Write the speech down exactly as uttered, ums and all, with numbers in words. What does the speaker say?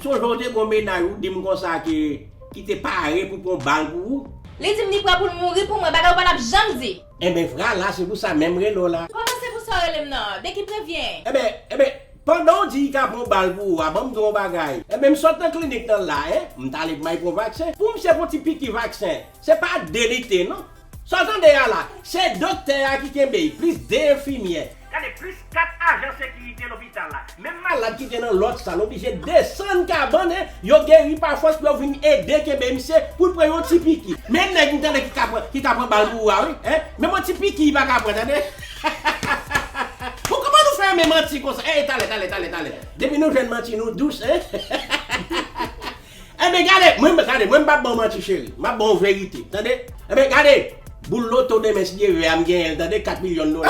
Sonje w te gon mennaj ou di m konsa ke ki te pare pou pran bal pou ou. Li di m li prè pou l mouri pou mwen, bagay ou pa t ap janm di. Enben vwala, se pou sa menm rele w la. Kòman se pou sa w rele m nan? De ki prevyen? Enben, enben, pandan w di li ka pran bal pou ou a, ban m di w yon bagay. Enben, m sot nan klinik nan la, en, m t ale pou m al pran vaksen. Pou misye pran ti piki vaksen, se pa de li te non. Sa w tande a la, se doktè a ki kenbe l, plis de enfimyè. Gade, plis kat ajan sekirite lopital la. Menm malad ki te nan lòt sal oblije desann kabann, en, yo geri pa fòs pou yo vin ede kenbe misye pou l pran yon ti piki. Men nèg m tande ki ka pran, ki ka pran bal pou ou a, wi, en. Menm yon ti piki li pa ka pran, tande. Bon, kòman nou fè renmen manti konsa? Ey, talè, talè, talè, talè. Depi nou jwenn manti, nou dous, en. Enben gade, mwen, gade, mwen m p ap ba w manti, cheri. M ap ba w verite, tande? Enben gade, boul loto demen, si Dye vle a, m genyen l, tande? Kat milyon dola.